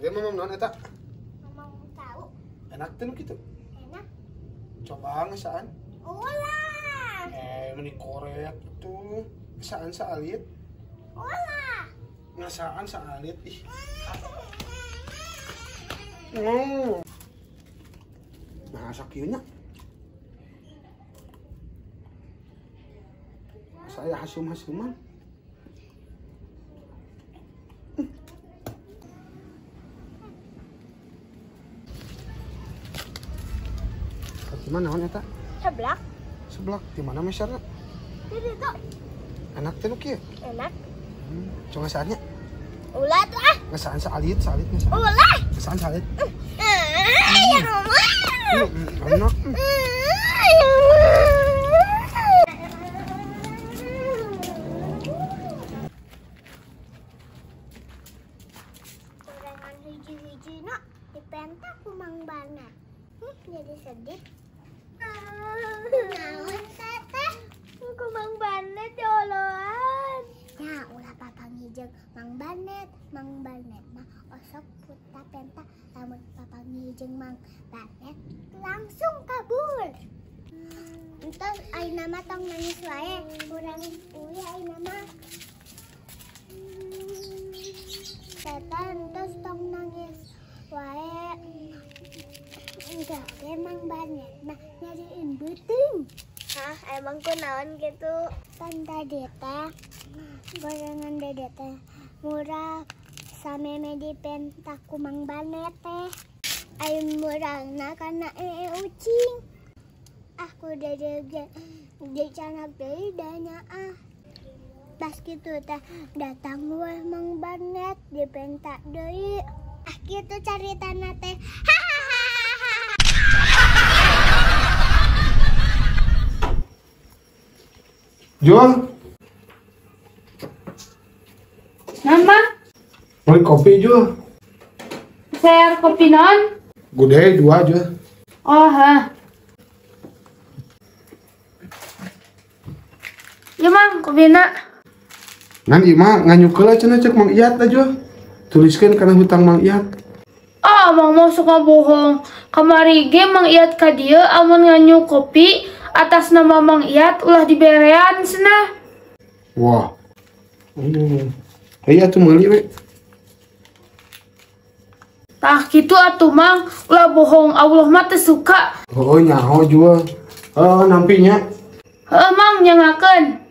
Dede mamam naon eta? Mamam tahu. Enak teu nu kitu? Enak. Coba ngasaan. Ulah. Meni koret tuh. Ngasaan saalit. Ulah. Ngasaan saalit ih. Nah, sakieu nya. Saya hasum-hasuman. Di mana naon eta? Seblak. Seblak di mana meserna? Di ditu. Enak teh nu kieu? Enak. Coba ngasaan nya. Ulah tuh ah. Ngasaan saalit, saalit ngasaan. Ulah. Ngasaan saalit. Ya Allah. Enak. Gorengan hiji-hiji no dipenta ku Mang Barnet. Jadi sedih. Naon teteh? Ku Mang Barnet dioloan. Ya ulah papanggih jeung Mang Barnet. Mang Barnet mah osok puta penta lamun papanggih jeung Mang Barnet langsung kabur. Entos ayeuna mah tong nangis wae, urang uih ayeuna mah. Teteh entos tong nangis wae. Enggak, emang Barnet mah nyariin beuteung. Hah, emang kunaon gitu? Pan tadi teh gorengan dede teh murah sameme dipenta ku Mang Barnet teh. Ai murahna kana ucing. Aku dede ge dicanak deui danya ah. Pas kitu teh datang we Mang Barnet dipenta deui. Ah kitu caritana teh. Jual. Nama? Beli kopi jual. Share kopi non? Gede dua jual. Oh ha. Ya Mang, kopi nak. Ngan ieu mah nganyukeul cenah cek Mang Iyat lah jual. Tuliskeun kana hutang Mang Iyat. Ah, Mang mau suka bohong. Kamari ge Mang Iyat ka dieu amun nganyu kopi atas nama Mang Iyat ulah diberean cenah. Wah. Iya atuh meuli we. Tah kitu atuh Mang, ulah bohong, Allah mah teu suka. Oh nyaho jual. Oh nampi nya. Heuh Mang nyangakeun.